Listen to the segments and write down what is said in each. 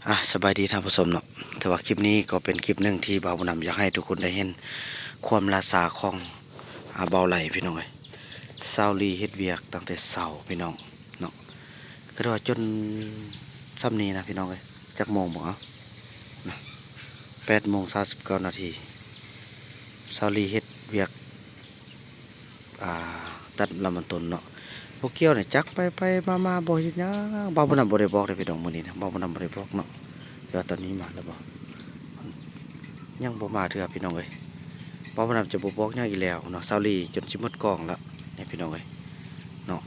ອ່າ ສະບາຍດີທ່ານຜູ້ຊົມເນາະ. ແຕ່ວ່າຄລິບນີ້ກໍເປັນຄລິບໜຶ່ງທີ່ບ່າວບຸນນຳຢາກໃຫ້ທຸກຄົນໄດ້ເຫັນຄວາມລ່າຊ້າຂອງ ອ່າ ບ່າວໄຫຼພີ່ນ້ອງເອີຍ. ຊາວລີເຮັດວຽກຕັ້ງແຕ່ເຊົ້າພີ່ນ້ອງເນາະ, ກໍຖືວ່າຈົນຊ່ຳນີ້ນະພີ່ນ້ອງເອີຍ. ຈັກໂມງບໍ່ ເອົານະ ແປດໂມງຊາວເກົ້ານາທີ. ຊາວລີເຮັດວຽກ ອ່າ ຕັດລຳມັນຕົ້ນເນາະ. ບໍ່ກ່ຽວນີ້ ຈັກໄປໆມາໆ ບໍ່ເຮັດຫຍັງ. ບ່າວບຸນນຳບໍ່ໄດ້ບອກເດ້ພີ່ນ້ອງ ມື້ນີ້ນະ ບ່າວບຸນນຳບໍ່ໄດ້ບອກເນາະ ແຕ່ວ່າຕອນນີ້ມາແລ້ວບໍ່? ຍັງບໍ່ມາເທື່ອພີ່ນ້ອງເອີຍ. ບ່າວບຸນນຳຈະບໍ່ບອກຫຍັງອີກແລ້ວເນາະ. ຊາວລີຈົນຊິໝົດກອງລະນີ້ພີ່ນ້ອງເອີຍເນາະ.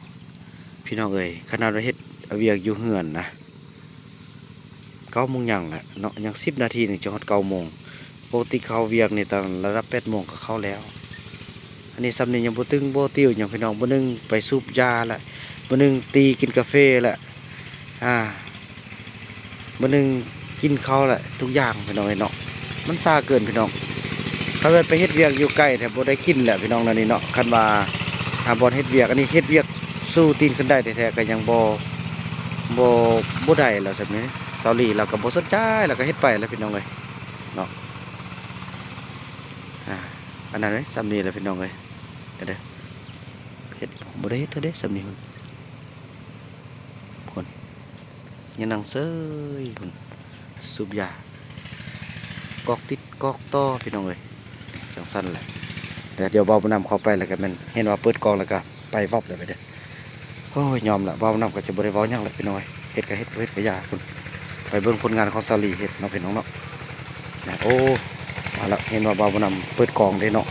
ພີ່ນ້ອງເອີຍ ຂະໜາດວ່າເຮັດວຽກຢູ່ເຮືອນນະ ເກົ້າໂມງຫຍັງແຫຼະເນາະ, ຍັງສິບນາທີໜຶ່ງຈະຮອດເກົ້າໂມງ. ປົກກະຕິເຂົ້າວຽກນີ້ຕອນລະດັບແປດໂມງກໍເຂົ້າແລ້ວ. ອັນນີ້ຊ່ຳນີ້ຍັງບໍ່ຕຶງບໍ່ຕິວຫຍັງພີ່ນ້ອງ. ມື້ໜຶ່ງໄປສູບຢາລະ, ມື້ໜຶ່ງຕີກິນກາເຟລະ, ອ່າ ມື້ໜຶ່ງກິນເຂົ້າລະ, ທຸກຢ່າງພີ່ນ້ອງເອີຍເນາະ. ມັນຊ້າເກີນພີ່ນ້ອງ. ຄັນວ່າໄປເຮັດວຽກຢູ່ໄກແທ້ບໍ່ໄດ້ກິນແຫຼະພີ່ນ້ອງ ແນວນີ້ເນາະ. ຄັນວ່າ ອ່າ ບ່ອນເຮັດວຽກ ອັນນີ້ເຮັດວຽກສູ້ຕີນຂຶ້ນໄດ້ແທ້ໆ ກໍຍັງບໍ່ ບໍ່ ບໍ່ໄດ້ແລ້ວຊ່ຳນີ້. ຊາວລີລາວກໍບໍ່ສົນໃຈ ລາວກໍເຮັດໄປແລ້ວພີ່ນ້ອງເອີຍເນາະ. ອ່າ ອັນນັ້ນເດ້ ຊ່ຳນີ້ແຫຼະພີ່ນ້ອງເອີຍ. ເດີ ເຮັດ ບໍ່ໄດ້ເຮັດເດີ ຊ່ຳນີ້ພຸ້ນ ພຸ້ນ ຍັງນັ່ງເຊີຍພຸ້ນ ສູບຢາ ກອກຕິດກອກຕໍ່ພີ່ນ້ອງເອີຍ. ຈັ່ງຊັ້ນແຫຼະ. ແລ້ວດຽວບ່າວບຸນນຳເຂົ້າໄປແລ້ວກໍແມ່ນເຫັນວ່າເປີດກ້ອງແລ້ວກໍໄປວັບເລີຍເດີ. ໂອ້ຍ ຍອມລະ ບ່າວບຸນນຳກໍຈະບໍ່ໄດ້ເວົ້າຫຍັງລະພີ່ນ້ອງເອີຍ. ເຮັດກໍເຮັດ ບໍ່ເຮັດກໍຢ່າພຸ້ນ. ໄປເບິ່ງຜົນງານຂອງຊາວລີເຮັດເນາະພີ່ນ້ອງເນາະ. ນະ ໂອ້ ມາລະ ເຫັນວ່າບ່າວບຸນນຳເປີດກ້ອງເດ້ເນາະ.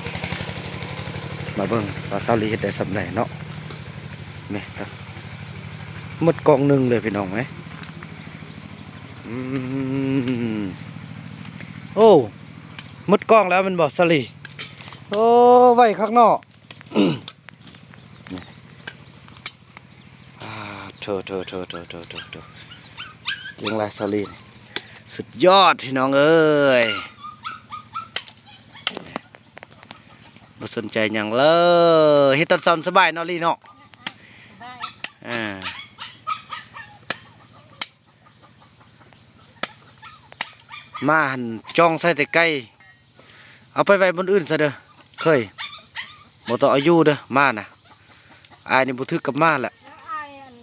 ມາເບິ່ງວ່າຊາວລີເຮັດໄດ້ສ່ຳໃດເນາະ. ແມ່ນ ໝົດກ້ອງໜຶ່ງເລີຍພີ່ນ້ອງເອີຍ. ອືມ ໂອ້ ໝົດກ້ອງແລ້ວແມ່ນບໍ່ຊາວລີ? ໂອ້ ໄວຄັກເນາະ. ອ່າ ໂຖໆໆໆໆ ເກັ່ງຫຼາຍຊາວລີ ສຸດຍອດພີ່ນ້ອງເອີຍ. ບໍ່ສົນໃຈຫຍັງເລີຍ ເຮັດຕອນເຊົ້າສະບາຍເນາະລີເນາະ. ສະບາຍ ເອີ ມ້າຫັ້ນຈ້ອງໃສ່ແຕ່ໄກ ເອົາໄປໄວ້ບ່ອນອື່ນຊະເດີ ເຄີຍ ບໍ່ຕ້ອງເອົາຢູ່ເດີ ມ້ານະ. ອ້າຍນີ້ບໍ່ຖືກກັບມ້າແຫຼະ. ແລ້ວອ້າຍ ອັນ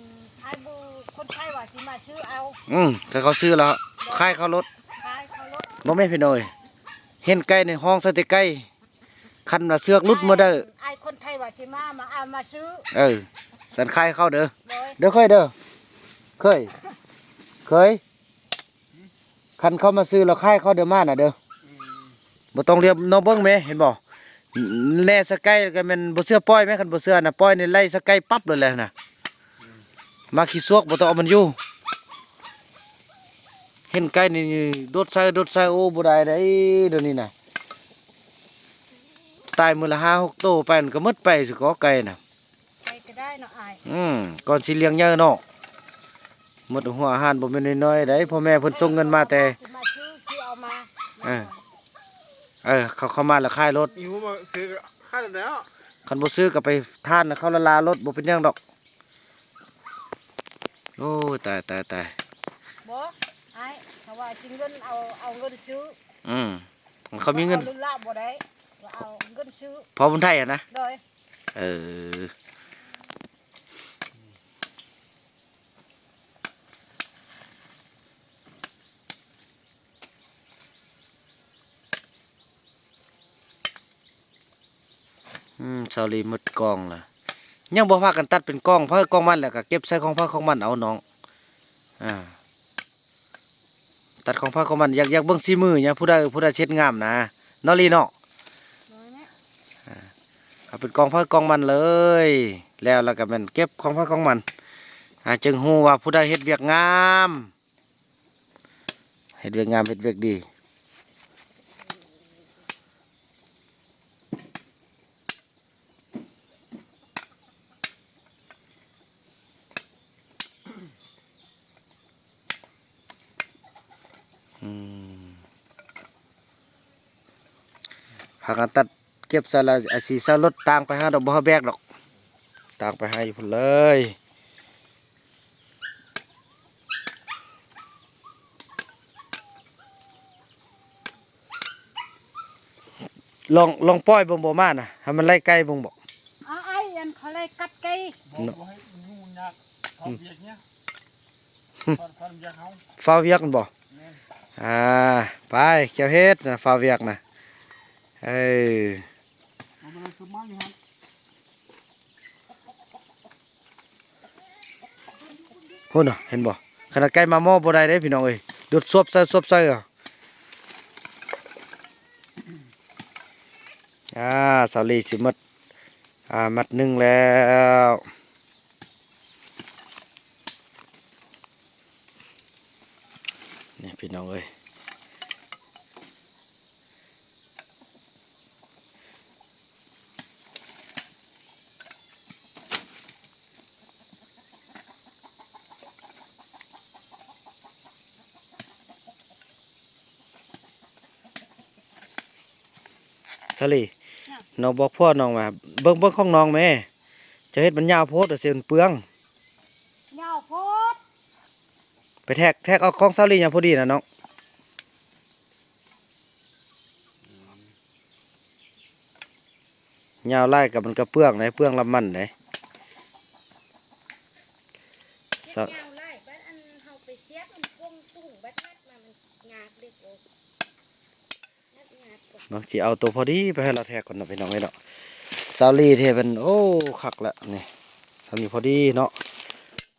ອ້າຍບໍ່ ຄົນໄທວ່າຊິມາຊື້ເອົາ. ອືມ ຄັນເຂົາຊື້ແລ້ວຂາຍເຂົາໂລດ ຂາຍເຂົາໂລດ. ບໍ່ແມ່ນພີ່ນ້ອງເອີຍ ເຫັນໄກ່ນີ້ຮ້ອງໃສ່ແຕ່ໄກ. ຄັນວ່າເຊືອກຫຼຸດມື້ໃດ ອ້າຍຄົນໄທວ່າຊິມາ ມາເອົາມາຊື້. ເອີ ສັນຂາຍເຂົາເດີ ໂດຍ ເດີເຄີຍເດີ ເຄີຍ ເຄີຍ ຄັນເຂົາມາຊື້ແລ້ວຂາຍເຂົາເດີ ມານະເດີ. ອືມ ບໍ່ຕ້ອງລຽບນ້ອງເບິ່ງແມ ເຫັນບໍ່ ແລ່ສະໄກກໍແມ່ນບໍ່ເຊື່ອ ປ່ອຍແມ ຄັນບໍ່ເຊື່ອນະ ປ່ອຍນີ້ໄລ່ສະໄກປັບເລີຍແຫຼະນະ. ມາຂີ້ຊວກ ບໍ່ຕ້ອງເອົາມັນຢູ່. ເຫັນໄກ່ນີ້ໂດດໃສ່ ໂດດໃສ່ ໂອ້ ບໍ່ໄດ້ໃດ໋ ດຽວນີ້ນະ. ຕາຍມື້ລະຫ້າຫົກໂຕ ໄປມັນກໍໝົດໄປຊິກໍໄກ່ນະ. ໄປກໍໄດ້ເນາະອ້າຍ. ອືມ ກ່ອນຊິລ້ຽງໃຫຍ່ເນາະ ໝົດຫົວອາຫານບໍ່ແມ່ນນ້ອຍໆໃດ໋ ພໍ່ແມ່ເພິ່ນສົ່ງເງິນມາແຕ່ ຊິມາຊື້ ຊິເອົາມາ. ເອີ ເອີ ເຂົາ ເຂົາມາແລ້ວຂາຍໂລດ. ມີຮູ້ມາຊື້ຂາຍແລ້ວ. ຄັນບໍ່ຊື້ກໍໄປທານເຂົາລະລາໂລດ ບໍ່ເປັນຫຍັງດອກ. ໂອ້ຍ ຕາຍ ຕາຍ ຕາຍ. ບໍ່ ອ້າຍ ເຂົາວ່າຊິເງິນ ເອົາ ເອົາເງິນຊື້. ອືມ ເຂົາມີເງິນ ເຂົາເອົາລຸນລະບໍ່ໄດ້ ເອົາເງິນຊື້. ພໍ່ບຸນໄທຫັ້ນນະ? ໂດຍ. ເອີ. ອືມ ຊາວລີໝົດກອງລະ ຍັງບໍ່ພາກັນຕັດເປັນກອງໃຜກອງມັນ ແລ້ວກໍເກັບໃສ່ຂອງໃຜຂອງມັນເອົານ້ອງ. ອ່າ ຕັດຂອງໃຜຂອງມັນ ຢາກ ຢາກເບິ່ງສີມືຫຍັງ ຜູ້ໃດ ຜູ້ໃດເຮັດງາມນະ ເນາະລີເນາະ. ໂດຍແມ່. ອ່າ ເອົາເປັນກອງໃຜກອງມັນເລີຍ ແລ້ວ ແລ້ວກໍແມ່ນເກັບຂອງໃຜຂອງມັນ. ອ່າ ຈຶ່ງຮູ້ວ່າຜູ້ໃດເຮັດວຽກງາມ. ເຮັດວຽກງາມ ເຮັດວຽກດີ. ອືມ ພາກັນຕັດເກັບໃສ່ລະ ອາ ຊິໃສ່ລົດຕາງໄປຫາດອກ ບໍ່ໃຫ້ແບກດອກ ຕາງໄປຫາຢູ່ພຸ້ນເລີຍ. ອື ລອງ ລອງປ່ອຍເບິ່ງບໍ່ ໝານະ ໃຫ້ມັນໄລ່ໄກ່ເບິ່ງບໍ່? ອ້າຍ ອັນເຂົາໄລ່ກັດໄກ່. ບໍ່ ເນາະ ບໍ່ໃຫ້ຫຍຸ້ງຍາກ ເຂົາວຽກເນຍ ເຂົາ ເຂົາວຽກເຮົາ ຟ້າວວຽກແມ່ນບໍ່? ແມ່ນ. ອ່າ ໄປ ກ່ຽວເຮັດນະ ຟ້າວວຽກນະ ເອີ. ພຸ້ນນະ ເຫັນບໍ່? ຂະໜາດໄກ່ມາໝໍ້ບໍ່ໄດ້ເດ້ພີ່ນ້ອງເອີຍ ໂດດສວບໃສ່ ສວບໃສ່ເອົາ. ອ່າ ສາວລີຊິໝົດ ອ່າ ມັດໜຶ່ງແລ້ວ ນີ້ພີ່ນ້ອງເອີຍ. ສາລີ ນ້ອງບອກຜົວນ້ອງວ່າ ເບິ່ງ ເບິ່ງຂອງນ້ອງແມ້ ເຈົ້າເຮັດມັນຍາວໂພດ ວ່າຊິມັນເປືອງ. ຍາວໂພດ. ໄປແທກ ແທກເອົາຂອງສາລີຍາວພໍດີນະນ້ອງ. ຍາວຫຼາຍກໍມັນກໍເປືອງເດ້ ເປືອງລຳມັນເດ້. ສະ ຍາວຫຼາຍ ບັດອັນເຮົາໄປສຽບມັນກົງສູງ ບັດຮັດມາມັນຍາກເດ້ໂອ. ເນາະ ຊິເອົາໂຕພໍດີໄປໃຫ້ລາວແທກກ່ອນເນາະ ພີ່ນ້ອງເອີຍເນາະ. ສາວລີແທ້ເພິ່ນ ໂອ້ ຄັກລະນີ້ ສ່ຳນີ້ພໍດີເນາະ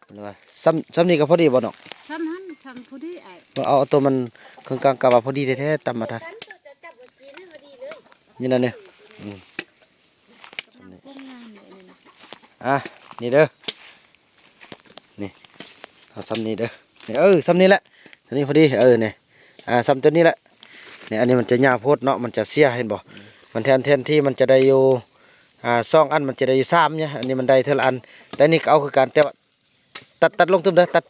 ເພິ່ນວ່າ ສ່ຳ ສ່ຳນີ້ກໍພໍດີບໍ່ນ້ອງ? ສ່ຳຫັ້ນ ສ່ຳພໍດີອ້າຍ. ເອົາ ເອົາໂຕມັນເຄິ່ງກາງ ກະວ່າພໍດີແທ້ໆ ຕຳມາທັນ ສ່ຳໂຕເຈົ້າຈັບເມື່ອກີ້ນີ້ພໍດີເລີຍ ນີ້ນະນີ້ ອືມ ກຳລັງປົງງາມເລີຍນີ້ນະ. ອ່ະ ນີ້ເດີ ນີ້ ເອົາສ່ຳນີ້ເດີ ນີ້ ເອີ ສ່ຳນີ້ແຫຼະ ສ່ຳນີ້ພໍດີ ເອີ ນີ້ ອ່າ ສ່ຳໂຕນີ້ແຫຼະ ນີ້ ອັນນີ້ມັນຈະຍາວໂພດເນາະ ມັນຈະເສຍ ເຫັນບໍ່? ມັນແທນ ແທນທີ່ມັນຈະໄດ້ຢູ່ ອ່າ ສອງອັນ ມັນຈະໄດ້ຢູ່ສາມເນຍ ອັນນີ້ມັນໄດ້ເທື່ອລະອັນ ແຕ່ນີ້ກໍເອົາຄືກັນ ແຕ່ວ່າ ຕັດ ຕັດລົງຕື່ມເດີ ຕັດ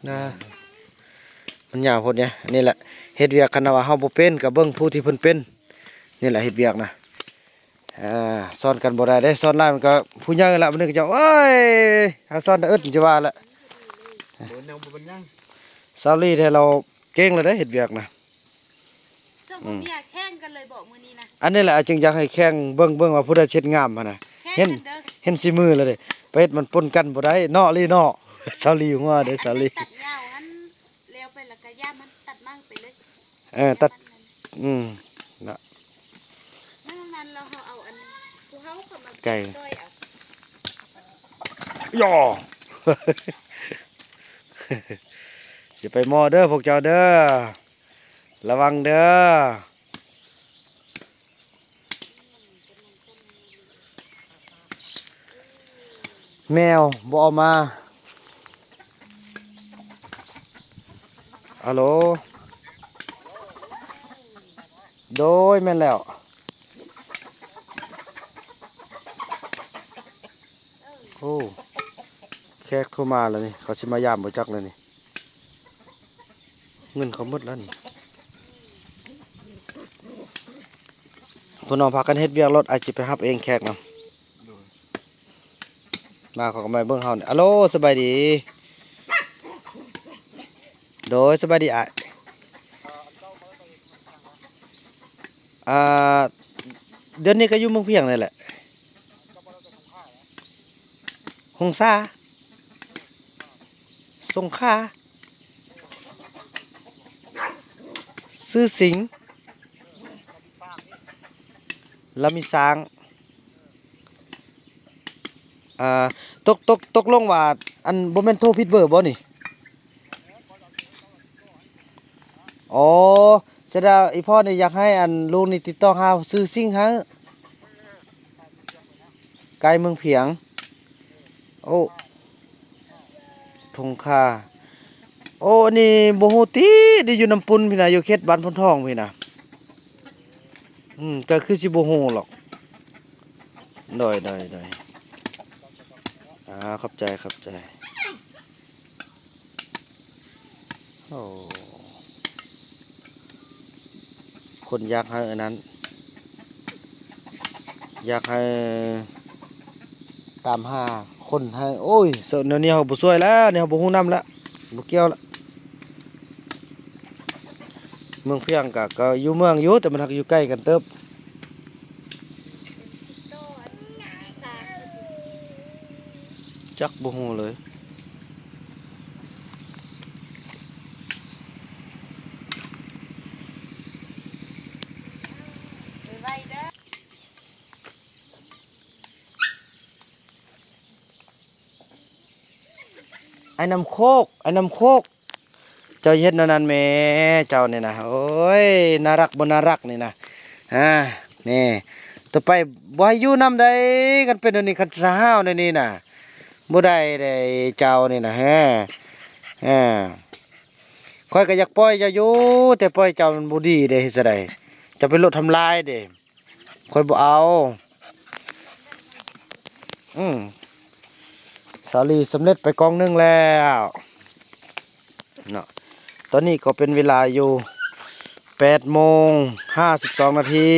ນະ ມັນຍາວໂພດເນຍ. ນີ້ແຫຼະ ເຮັດວຽກ ຄັນວ່າເຮົາບໍ່ເປັນ ກໍເບິ່ງຜູ້ທີ່ເພິ່ນເປັນ ນີ້ແຫຼະ ເຮັດວຽກນະ ອ່າ ສອນກັນບໍ່ໄດ້ເດ້ ສອນຫຼາຍມັນກໍຜູ້ໃຫຍ່ລະ ບາດນີ້ກໍຈະ ໂອ້ຍ ຫາສອນແຕ່ອຶດ ມັນຈະວ່າລະ ບໍ່ເປັນຫຍັງ ບໍ່ເປັນຫຍັງ. ສາວລີແທ້ລາວເກັ່ງລະເດ້ ເຮັດວຽກນະ. ສອງຜົວເມຍແຂ່ງກັນເລີຍບໍມື້ນີ້ນະ? ອັນນີ້ແຫຼະ ອາ ຈຶ່ງຢາກໃຫ້ແຂ່ງເບິ່ງ ເບິ່ງວ່າຜູ້ໃດເຮັດງາມຫັ້ນນະ. ແຂ່ງກັນເດີ ເຫັນ ເຫັນສີມືລະເດ້ ໄປເຮັດມັນປົນກັນບໍ່ໄດ້ເນາະລີເນາະ. ສາວລີຫົວເດ້ ສາວລີ ຕັດຍາວຫັ້ນ ແລ້ວໄປລະກະຢ່າມັນ ຕັດໄມ້ໄປເລີຍ. ເອີ ຕັດ ອືມ ນະ ນັ້ນ ນັ້ນ ແລ້ວເຮົາເອົາອັນ ຜູ້ເຮົາເຂົ້າມາ ໄກ່ ຊ່ອຍເອົາ ຢໍ ຊິໄປໝໍ້ເດີພວກເຈົ້າເດີ ລະວັງເດີ. ແມວບໍ່ເອົາມາ. ອາໂຫຼ ໂດຍ ແມ່ນແລ້ວ. ໂອ້ ແຂກໂທມາແລ້ວນີ້ ເຂົາຊິມາຢາມບໍ່ຈັກແລ້ວນີ້ ເງິນເຂົາໝົດແລ້ວນີ້. ພວກນ້ອງພາກັນເຮັດວຽກໂລດ ອ້າຍຊິໄປຮັບເອງແຂກນຳ. ມາ ເຂົາກໍມາເບິ່ງເຮົານີ້. ອາໂຫຼ ສະບາຍດີ. ໂດຍ ສະບາຍດີອ້າຍ. ອ່າ ດຽວນີ້ກໍຢູ່ເມືອງພຽງນີ້ແຫຼະ. ຫົງສາ ສົງຂາ ຊື່ສິງ ລະມີຊ້າງ. ອ່າ ຕົກ ຕົກ ຕົກລົງວ່າ ອັນ ບໍ່ແມ່ນໂທຜິດເບີບໍ່ນີ້? ອໍ ສະດາ ອີ່ພໍ່ນີ້ຢາກໃຫ້ ອັນ ລູກນີ້ຕິດຕໍ່ຫາຊື່ສິງໃຫ້ ໃກ້ເມືອງພຽງ. ໂອ້ ທົ່ງຄາ. ໂອ້ ອັນນີ້ບໍ່ຮູ້ຕິ ໄດ້ຢູ່ນ້ຳປຸ້ນພີ້ນະ ຢູ່ເຂດບ້ານໂພນທອງພີ້ນະ. ອືມ ກໍຄືຊິບໍ່ຮູ້ຫຼອກ. ໂດຍ ໂດຍ ໂດຍ. ອ່າ ຂອບໃຈ ຂອບໃຈ. ໂອ້ ຄົນຢາກໃຫ້ອັນນັ້ນ ຢາກໃຫ້ຕາມຫາຄົນໃຫ້ ໂອ້ຍ ແນວນີ້ເຮົາບໍ່ຊ່ວຍແລ້ວ ນີ້ເຮົາບໍ່ຮູ້ນຳລະ ບໍ່ກ່ຽວລະ. ເມືອງພຽງກະ ກະຢູ່ເມືອງຢູ່ ແຕ່ມັນຫາກຢູ່ໃກ້ກັນເຕີບ. ຈັກບໍ່ຮູ້ເລີຍ. ໄວໆເດີ. ອ້າຍນ້ຳໂຄກ ອ້າຍນ້ຳໂຄກ ເຈົ້າເຮັດແນວນັ້ນແໝ່ ເຈົ້ານີ້ນະ. ໂອ້ຍ ໜ້າຮັກບໍ່ໜ້າຮັກນີ້ນະ. ອາ ນີ້ ຕໍ່ໄປບໍ່ໃຫ້ຢູ່ນຳໃດ໋ ຄັນເປັນແນວນີ້ ຄັນສະຫາວແນວນີ້ນະ ບໍ່ໄດ້ໃດ໋ ເຈົ້ານີ້ນະ. ຮະ ອາ ຂ້ອຍກໍຢາກປ່ອຍເຈົ້າຢູ່ ແຕ່ປ່ອຍເຈົ້າມັນບໍ່ດີເດ້ ເຮັດຈັ່ງໃດ ເຈົ້າໄປໂລດທຳລາຍເດ້. ຂ້ອຍບໍ່ເອົາ. ອືມ ສາລີສຳເລັດໄປກອງໜຶ່ງແລ້ວເນາະ. ຕອນນີ້ກໍເປັນເວລາຢູ່ແປດໂມງຫ້າສິບສອງນາທີ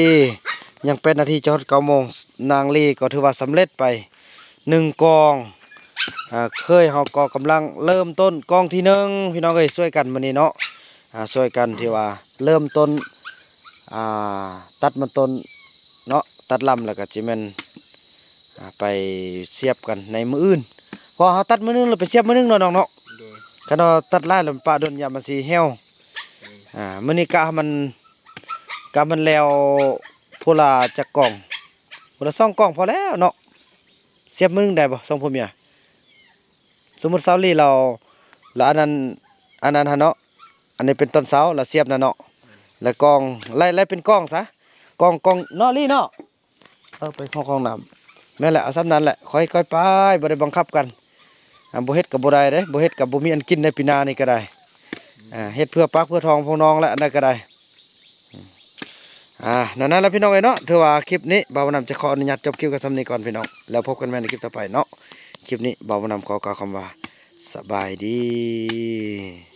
ຍັງແປດນາທີຈະຮອດເກົ້າໂມງ. ນາງລີກໍຖືວ່າສຳເລັດໄປໜຶ່ງກອງ. ອາ ເຄີຍເຮົາກໍກຳລັງເລີ່ມຕົ້ນກອງທີໜຶ່ງ ພີ່ນ້ອງເອີຍ. ຊ່ວຍກັນມື້ນີ້ເນາະ ອາ ຊ່ວຍກັນທີ່ວ່າເລີ່ມຕົ້ນ ອ່າ ຕັດມັນຕົ້ນເນາະ ຕັດລຳ ແລ້ວກໍຊິແມ່ນ ອ່າ ໄປສຽບກັນໃນມື້ອື່ນ ເພາະເຮົາຕັດມື້ໜຶ່ງແລ້ວໄປສຽບມື້ໜຶ່ງເນາະນ້ອງເນາະ. ໂດຍ ຄັນວ່າຕັດຫຼາຍແລ້ວປະດົນ ຢ້ານມັນຊິແຫ້ວ. ໂດຍ ອ່າ ມື້ນີ້ກະໃຫ້ມັນ ກະໃຫ້ມັນແລ້ວ ຜູ້ລະຈັກກອງ ຜູ້ລະສອງກອງພໍແລ້ວເນາະ. ສຽບມື້ໜຶ່ງໄດ້ບໍ່ ສອງຜົວເມຍ? ສົມມຸດສາວລີລາວ ລະອັນນັ້ນ ອັນນັ້ນຫັ້ນເນາະ ອັນນີ້ເປັນຕອນເຊົ້າລະສຽບນະເນາະ ລະກອງ ໄລ່ ໄລ່ເປັນກອງຊະ ກອງ ກອງເນາະລີເນາະ. ເອີ ໄປເຂົ້າຫ້ອງນ້ຳ. ແມ່ນແຫຼະ ເອົາສ່ຳນັ້ນແຫຼະ ຄ່ອຍ ຄ່ອຍໄປ ບໍ່ໄດ້ບັງຄັບກັນ. ອ່າ ບໍ່ເຮັດກໍບໍ່ໄດ້ເດ້ ບໍ່ເຮັດກໍບໍ່ມີອັນກິນໃນປີໜ້ານີ້ກໍໄດ້. ອ່າ ເຮັດເພື່ອປາກເພື່ອທ້ອງພວກນ້ອງແຫຼະ ອັນໃດກໍໄດ້. ອືມ ອ່າ ນັ້ນແຫຼະພີ່ນ້ອງເອີຍເນາະ ຖືວ່າຄລິບນີ້ບ່າວບຸນນຳຈະຂໍອະນຸຍາດຈົບຄລິບກັນສ່ຳນີ້ກ່ອນພີ່ນ້ອງ ແລ້ວພົບກັນໃໝ່ໃນຄລິບຕໍ່ໄປເນາະ. ຄລິບນີ້ບ່າວບຸນນຳຂໍກ່າວຄຳວ່າສະບາຍດີ.